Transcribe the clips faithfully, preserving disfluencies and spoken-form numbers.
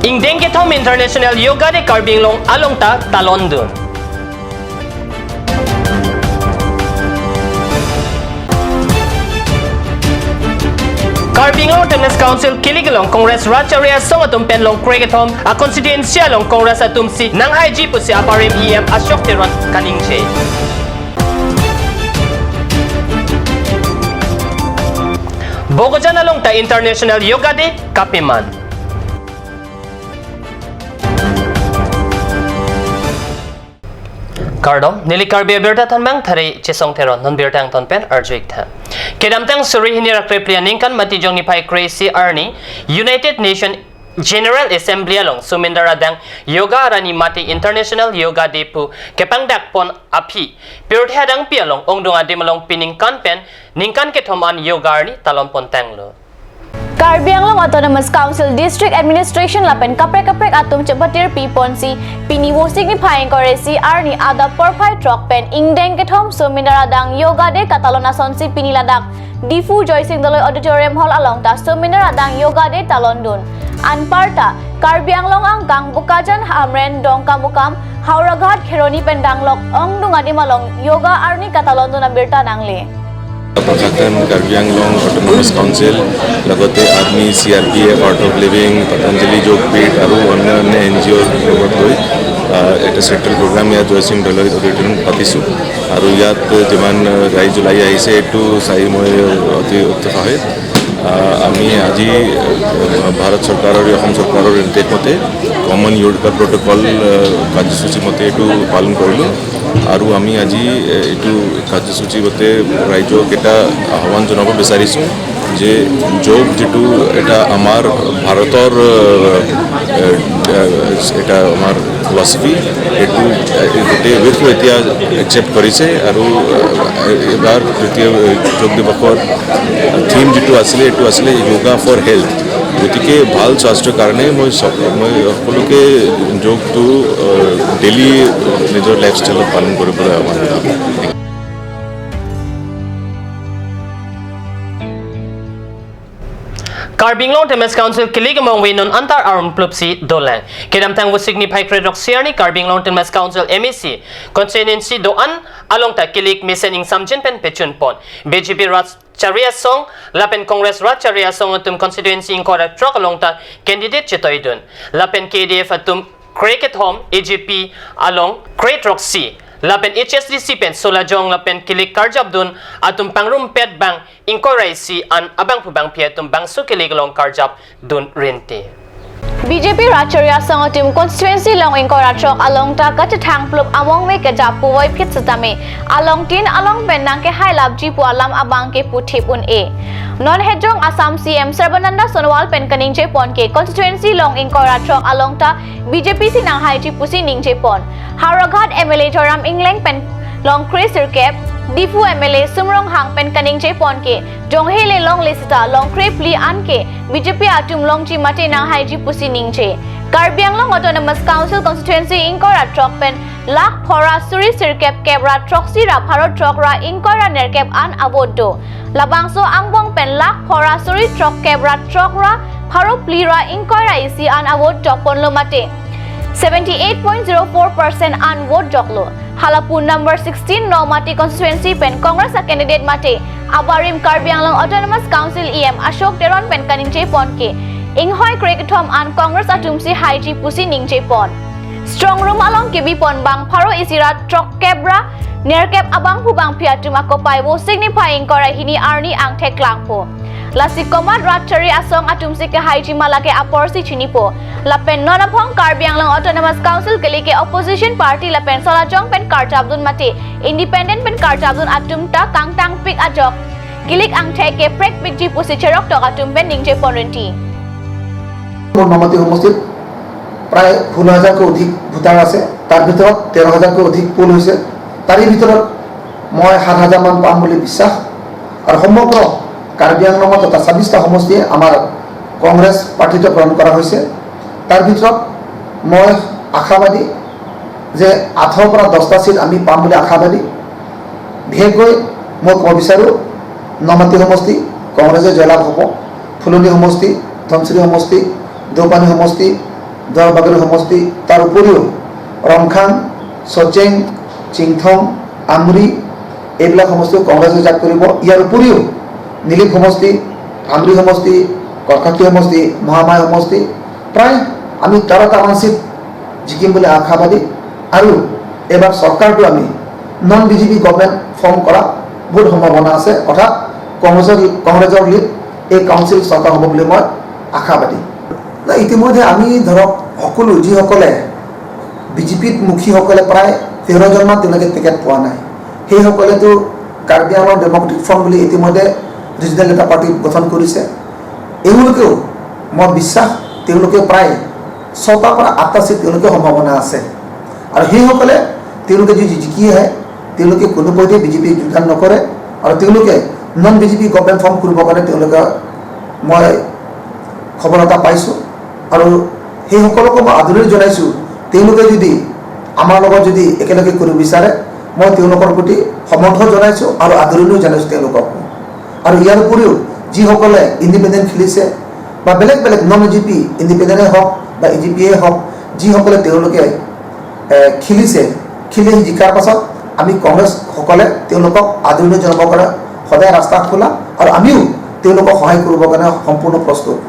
Ingdeng kethom International Yoga Day Karbi Anglong along ta talon dun. Karbi Anglong Autonomous Council kilik along Congress rat chari asong atum pen longkre kethom a constituency along Congress atum si nanghaiji pusi abarim E M Ashok Teron kaningje. Bokajan along ta International Yoga Day kapeman. Kardom, neli Karbi Abirta thanbang Thari Chesong Teron, non birta angton pen arju-ik tha. Kedamtang suri hini ra krepli aningkan Matijong niphai kre-isi arni United Nation General Assembly along Sumendar adang Yoga arni mate International Yoga Day pu kepangdak pon aphi pirthe adangpi along ongdung adim along piningkan pen ningkan kethom an Yoga arni talon pon tanglo. Karbi Anglong Autonomous Council District Administration lapen kaprek kaprek atum chepatir pi ponsi pini Vosik niphai ingkoi ra isi arni adap porphai throk pen ingdeng kethom Sumendar adang Yoga Day katalon asonsi pini ladak Diphu Joysing Doloi Auditorium Hall along ta Sumendar adang Yoga Day talon dun. Anparta Karbi Anglong angkang Bokajan, Hamren, Dongkamukam, Howraghat, Kheroni pen danglok ongdung adim along Yoga arni katalon dun abirta nangle. প্ৰশাসন, Karbi Anglong autonomous council, লগতে army, C R P F, art of living, Patanjali Yogpeeth আৰু অন্যান্য N G অ'ৰ লগত লৈ, আহ, এটা central programme ইয়াত জয়সিং দলৈ অডিটৰিয়াম পাতিছোঁ। আৰু ইয়াত যিমান, আহ, ৰাইজ ওলাই আহিছে, এইটো চাই মই অতি উৎসাহিত। আহ, আমি আজি, আহ, ভাৰত চৰকাৰৰ, অসম চৰকাৰৰ নিৰ্দেশ মতে কমন য়োগা প্ৰট'কল, আহ, কাৰ্যসূচী মতে এইটো পালন কৰিলোঁ। আৰু আমি আজি, এ, এইটো কাৰ্যসূচী মতে ৰাইজক এটা আহ্বান জনাব বিচাৰিছোঁ যে যোগ যিটো এটা আমাৰ ভাৰতৰ, এ, এ, এ, এটা আমাৰ ফিলচফি, এইটো, এ, গোটেই ৱিৰ্ল্ডে এতিয়া একচেপ্ট কৰিছে। আৰু, এ, এইবাৰ তৃতীয়, এ, যোগ দিৱসৰ থিম যিটো আছিলে, এইটো আছিলে য়োগা ফৰ হেল্থ। গতিকে ভাল স্বাস্থ্যৰ কাৰণে মই চব, মই সকলোকে যোগটো, আহ, ডেইলি নিজৰ লাইফষ্টাইলত পালন কৰিবলৈ আহ্বান জনাম। Karbi Anglong Autonomous Council kilik among venon antar arum plupsi dolang. Kedamtang Vosik niphai kre-throksi arni Karbi Anglong Autonomous Council M A C constituency do-an along ta kilik mesen ingsamjin pen pechun pon. B J P rat chari asong lapen Congress rat chari asong atum constituency ingkoi ra throk along ta candidate chetoidun. Lapen K D F atum kre kethom, A J P along kre throksi, lapen H S D C pen Solajong lapen kilik karjapdun atum pangrumpet bang ingkoi ra isi an abangphu bangphi atum bangso kilik along karjap dun rinte. B J P rat chari asong atum constituency along ingkoi ra throk along ta kachethang plup among me kejap puvoiphit setame along tin along pen nangkehai lapji pu alam abang ke puthip un-e. Non hejong Assam C M Sarbananda Sonowal pen kaningje pon ke constituency along ingkoi ra throk along ta B J P si nanghaiji pusi ningje pon. Howraghat M L A Joyram Engleng pen longkre sirkep, Diphu M L A Sum Ronghang pen kaningje pon ke, jonghe le longle seta longkre phli an ke B J P atum longji mate nanghaiji pusi ningje. Karbi Anglong Autonomous Council constituency ingkoi ra throk pen lakh phora suri sirkep kep ra throksi ra pharo throk ra ingkoi ra nerkep an avote do. Labangso angbong pen lakh phora suri throk kep ra throk ra pharo phli ra ingkoi ra isi an avote jok ponlo mate seventy eight point zero four percent an vote joklo. Halapu number sixteen Nomati constituency pen Congress a candidate mate abarim Karbi Anglong Autonomous Council E M Ashok Teron pen kaningje pon ke, inghoi kre kethom an Congress atum si haiji pusi ningje pon. Strong room along kebi pon bang pharo isi ra throkkep ra nerkep abangphu bangphi atum akopai Vosik niphai ingkoi ra hini arni angthek klangpo. Lasi komat rat chari asong atum si kehaiji ma lake apor si chinipo. Lapen non aphong Karbi Anglong Autonomous Council kilik ke opposition party lapen Solajong pen karjapdun mate independent pen karjapdun atum ta kangtangpik ajok kilik angthek ke prekpikji pusi cheroktok atum pen ningje pon rinti. মোৰ নমাটি সমষ্টিত প্ৰায় ষোল্ল হাজাৰতকৈ অধিক ভোটাৰ আছে। তাৰ ভিতৰত তেৰ হাজাৰতকৈ অধিক পোল হৈছে। তাৰে ভিতৰত মই সাত হাজাৰমান পাম বুলি বিশ্বাস। আৰু সমগ্ৰ কাৰ্বি আংলঙত তথা ছাব্বিছটা সমষ্টিয়ে আমাৰ কংগ্ৰেছ প্ৰাৰ্থীত্ব প্ৰদান কৰা হৈছে। তাৰ ভিতৰত মই আশাবাদী যে আঠৰ পৰা দহটা ছিট আমি পাম বুলি আশাবাদী। বিশেষকৈ মই ক'ব বিচাৰোঁ, নমাটি সমষ্টি কংগ্ৰেছে জয়লাভ হ'ব। ফুলনি সমষ্টি, ধনশিৰি সমষ্টি, দেওপানী সমষ্টি, দুয়াৰবাগৰি সমষ্টি, তাৰ উপৰিও ৰংখাং, চচেং, চিংথং, আমৰি, এইবিলাক সমষ্টিও কংগ্ৰেছে জয় কৰিব। ইয়াৰ উপৰিও নিলিপ সমষ্টি, আমৰি সমষ্টি, কৰ্কাটি সমষ্টি, মহামায়া সমষ্টি, প্ৰায় আমি তেৰটামান চিট জিকিম বুলি আশাবাদী। আৰু এইবাৰ চৰকাৰটো আমি নন বিজেপি গভৰ্ণমেণ্ট ফৰ্ম কৰা বহুত সম্ভাৱনা আছে, অৰ্থাৎ কংগ্ৰেছৰ, কংগ্ৰেছৰ লিড এই কাউন্সিল চৰকাৰ হ'ব বুলি মই আশাবাদী। না, ইতিমধ্যে আমি ধৰক সকলো যিসকলে বিজেপিত মুখীসকলে প্ৰায় তেৰজনমান তেওঁলোকে টিকেট পোৱা নাই, সেইসকলেতো কাৰ্বি আংলং ডেমক্ৰেটিক ফ্ৰণ্ট বুলি ইতিমধ্যে ৰিজনেল এটা পাৰ্টি গঠন কৰিছে। এওঁলোকেও, মই বিশ্বাস, তেওঁলোকে প্ৰায় ছটাৰ পৰা আঠটা চিট তেওঁলোকে সম্ভাৱনা আছে। আৰু সেইসকলে তেওঁলোকে যদি জিকি আহে, তেওঁলোকে কোনো পধ্যে বিজেপিত যোগদান নকৰে আৰু তেওঁলোকে নন বিজেপি গভৰ্ণমেণ্ট ফৰ্ম কৰিবৰ কাৰণে তেওঁলোকে, মই খবৰ এটা পাইছোঁ। আৰু সেইসকলকো মই আদৰণি জনাইছোঁ। তেওঁলোকে যদি আমাৰ লগত যদি একেলগে কৰিব বিচাৰে, মই তেওঁলোকৰ প্ৰতি সমৰ্থন জনাইছোঁ আৰু আদৰণিও জনাইছোঁ তেওঁলোকক। আৰু ইয়াৰ উপৰিও যিসকলে ইণ্ডিপেণ্ডেণ্ট খেলিছে বা বেলেগ বেলেগ নন এ জি পি, ইণ্ডিপেণ্ডেণ্টে হওক বা এ জি পিয়ে হওক, যিসকলে তেওঁলোকে, এ, খেলিছে, খেলি জিকাৰ পাছত আমি কংগ্ৰেছসকলে তেওঁলোকক আদৰণি জনাবৰ কাৰণে সদায় ৰাস্তা খোলা আৰু আমিও তেওঁলোকক সহায় কৰিবৰ কাৰণে সম্পূৰ্ণ প্ৰস্তুত।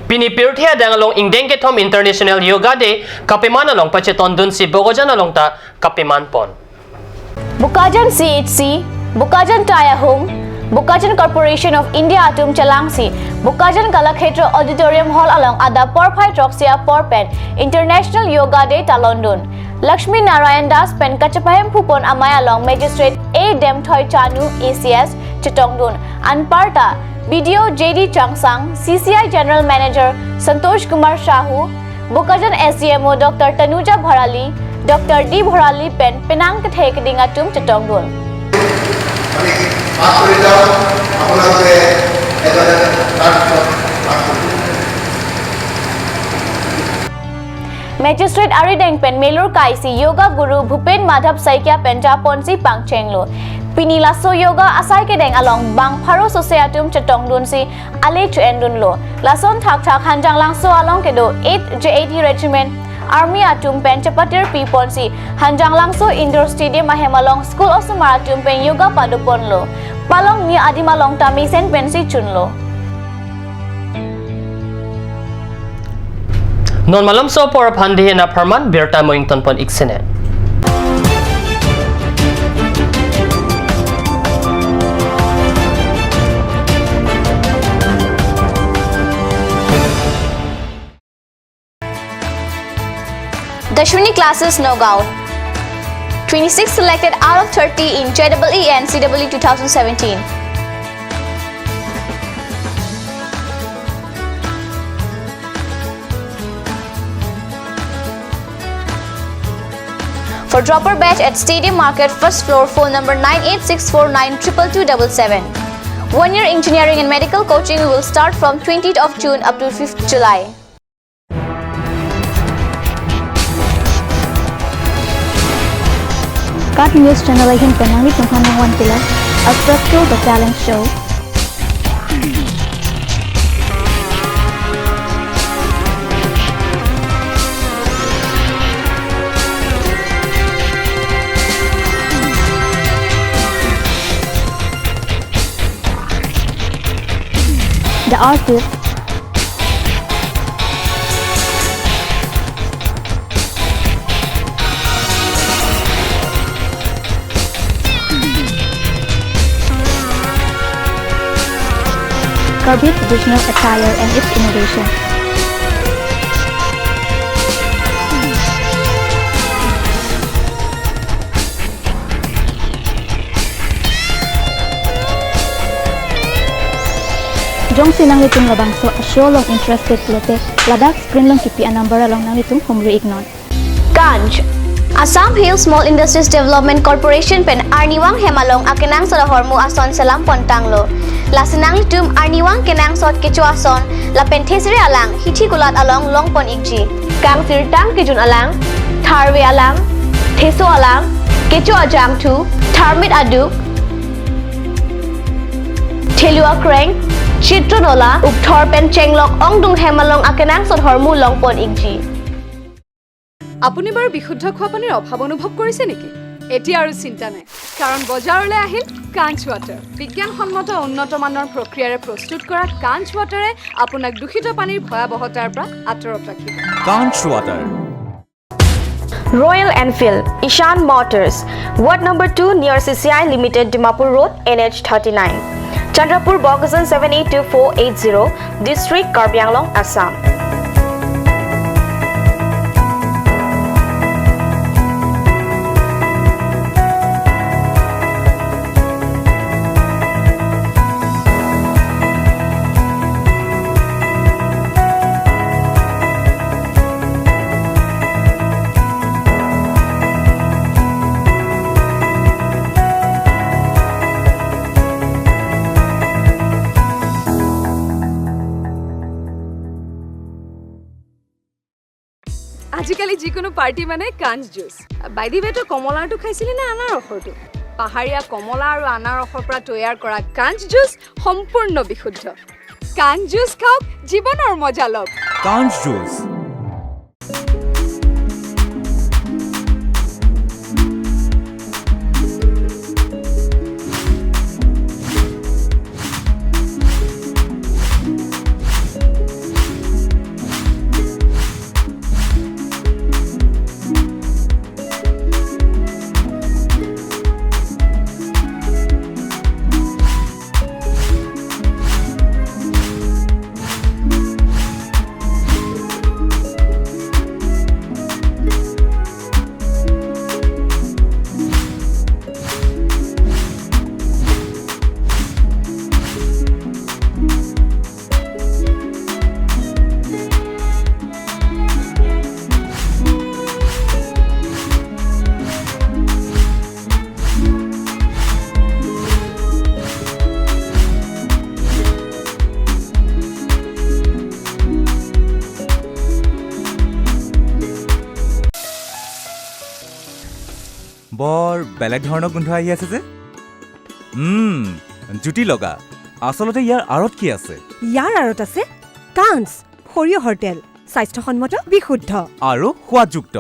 Pini pirthe adang along ingdeng kethom International Yoga Day kapeman along pachetongdunsi Bokajan along ta kapeman pon. Bokajan C H C, Bokajan Tai Ahung, Bokajan Corporation of India atum chelangsi Bokajan Kalakshetra Auditorium Hall along adap porphai throksi apor pen International Yoga Day talondun. Lakshmi Narayan Das pen kachepahemphupon amei along Magistrate A Demthoi Chanu A C S chetongdun. Anparta B D O J D Changsang, C C I General Manager Santosh Kumar Sahu, Bokajan S D M O Doctor Tanuja Bharali, Doctor D Bharali pen penang kethe keding atum chetongdun. Magistrate arideng pen melur kaisi Yoga Guru Bhupen Madhav Saikia pen japonsi pangchenglo. Pini laso yoga asai kedeng along bang pharo sose atum chetongdunsi ale cho-endunlo. Lason thakthak Hanjanglangso along kedo eighth J A T Regiment Army atum pen chepatir piponsi Hanjanglangso Indoor Stadium ahem along school osomar atum pen yoga padoponlo. Palong ni adim along ta mesen pensi chunlo. Non malomso apor aphan dihena pharman birta mo ingtonpon ik sene. Dashwini Classes Nagaon. Twenty-six selected out of thirty in J E E and C W two thousand seventeen. For dropper batch at Stadium Market, first floor, phone number nine eight six four nine triple two double seven. One year engineering and medical coaching will start from twentieth of June up to fifth July. KAT News Channel ahin pen nanglitum aphan nangvan pilo Astro Show, The Talent Show. The Artist. Karbi traditional attire and its innovation. Jongsi nanglitum labangso a-show along interested pulote, ladak screen along kipi a-number along nanglitum humri iknon. Kanch, Assam Hill Small Industries Development Corporation pen arnivang hem along akenangsot ahormu ason selam pontanglo. Lasi nanglitum arnivang kenangsot kecho ason lapen thesere alang hithi kulat along longpon ikji. Kangsirtang kejun alang, tharve alang, theso alang, kecho ajangthu, tharmit aduk, thelu akreng, chitro nola, ukthor pen chenglok ongdung hem along akenangsot hormu longpon ikji. আপুনি বাৰু বিশুদ্ধ খোৱা পানীৰ অভাৱ অনুভৱ কৰিছে নেকি? এতিয়া আৰু চিন্তা নাই, কাৰণ বজাৰলৈ আহিল কাঞ্চ ৱাটাৰ। বিজ্ঞানসন্মত উন্নত মানৰ প্ৰক্ৰিয়াৰে প্ৰস্তুত কৰা কাঞ্চ ৱাটাৰে আপোনাক দূষিত পানীৰ ভয়াৱহতাৰ পৰা আঁতৰত ৰাখিব। Kanch Water. Royal Enfield, Ishan Motors, Ward number two near C C I Limited, Dimapur Road, N H thirty-nine, Chandrapur, Bokajan seven eight two four eight zero, District, Karbi Anglong, Assam. আজিকালি যিকোনো পাৰ্টি মানে কাঞ্চ juice. By the way, তই কমলাৰটো খাইছিলি নে আনাৰসৰটো? পাহাৰীয়া কমলা আৰু আনাৰসৰ পৰা তৈয়াৰ কৰা কাঞ্চ জুচ সম্পূৰ্ণ বিশুদ্ধ। কাঞ্চ জুচ খাওক, জীৱনৰ মজা লওক। Kanch Juice. বৰ বেলেগ ধৰণৰ গোন্ধ আহি আছে যে। উম, জুতি লগা। আচলতে ইয়াৰ আঁৰত কি আছে? ইয়াৰ আঁৰত আছে কাঞ্চ, সৰিয়হৰ তেল, স্বাস্থ্যসন্মত, বিশুদ্ধ। আৰু সোৱাদযুক্ত।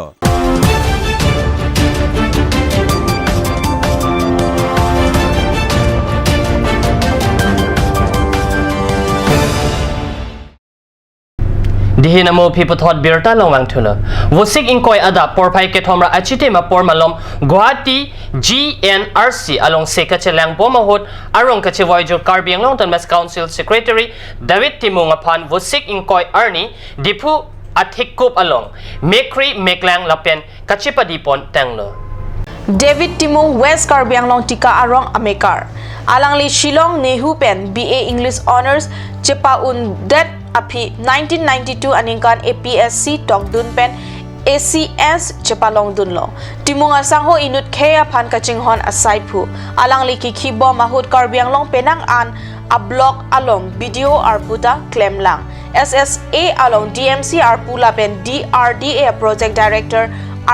Dihi namo aphi puthot birta longvang thulo. Vosik ingkoi adap porphai kethom ra achitim apor malom Guwahati G N R C alongsi kachelangbom ahut arong kachevoijur Karbi Anglong Autonomous Council Secretary David Timung aphan Vosik ingkoi arni Diphu athekup along mekri meklang lapen kachepadipon tanglo. David Timung West Karbi Anglong Tika arong amekar. Alangli Shillong NEHU pen B A English Honours chepa-undet aphi nineteen ninety-two aningkan A P S C tokdun pen A C S chepalongdunlo. Timung asangho inut khei aphan kachinghon asaiphu. Alangli kikhibom ahut Karbi Anglong penang an a-block along B D O arpu ta klemlang. S S A along D M C arpu lapen D R D A project director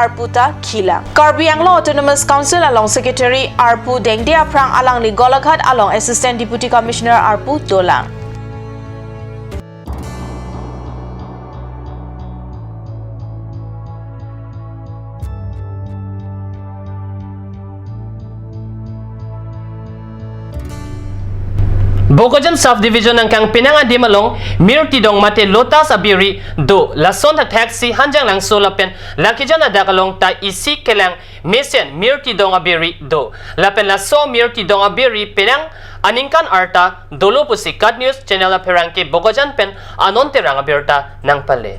arpu ta khilang. Karbi Anglong Autonomous Council along secretary arpu Dengde Aphrang alangli Golaghat along Assistant Deputy Commissioner arpu dolang. Bokajan Sub Division angkang penang adim along Mir Tidong mate Lotus abiri do. Lason thakthak si Hanjanglangso lapen Langkijan adak along ta isi kelang mesen Mir Tidong abiri do. Lapen laso Mir Tidong abiri penang aningkan arta dolo pusi KAT News Channel apherangke Bokajan pen Anon Terang abirta nangpale.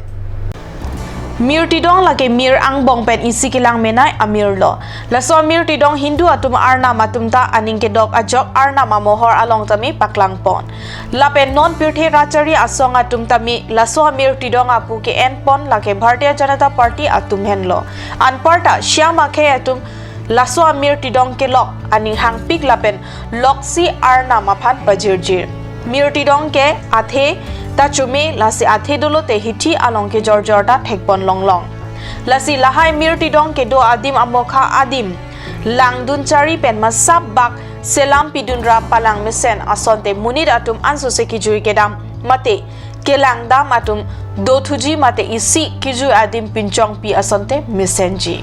Mir Tidong lake mir angbong pen isi kelang menei amir lo. Laso Mir Tidong Hindu atum arnam atum ta aning kedok ajok arnam amohor along tame paklangpon. Lapen non pirthe rachari asong atum tame laso Mir Tidong apu ke-enpon lake Bharatiya Janata Party atum henlo. Anparta Shyam akhei atum Laso amir tidong kelok aning hangpik lapen loksi arnam aphan pajirjir. Mir tidong ke athe ta chome, lasi athe dolo te hithi along kejor jor ta thekpon longlong. Lasi lahai mir tidong kedo adim amokha adim langdun chari pen masap bak selam pidunra palang mesen asonte monit atum ansose kejui kedam mate kelangdam atum dothuji mate isi kejui adim pinchongpi asonte mesenji.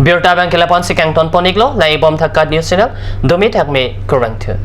Birta abang ke lapu-an si kangton pon-iklo, langdun bom tha KAT News Channel, dumi thakme, kurvangthu.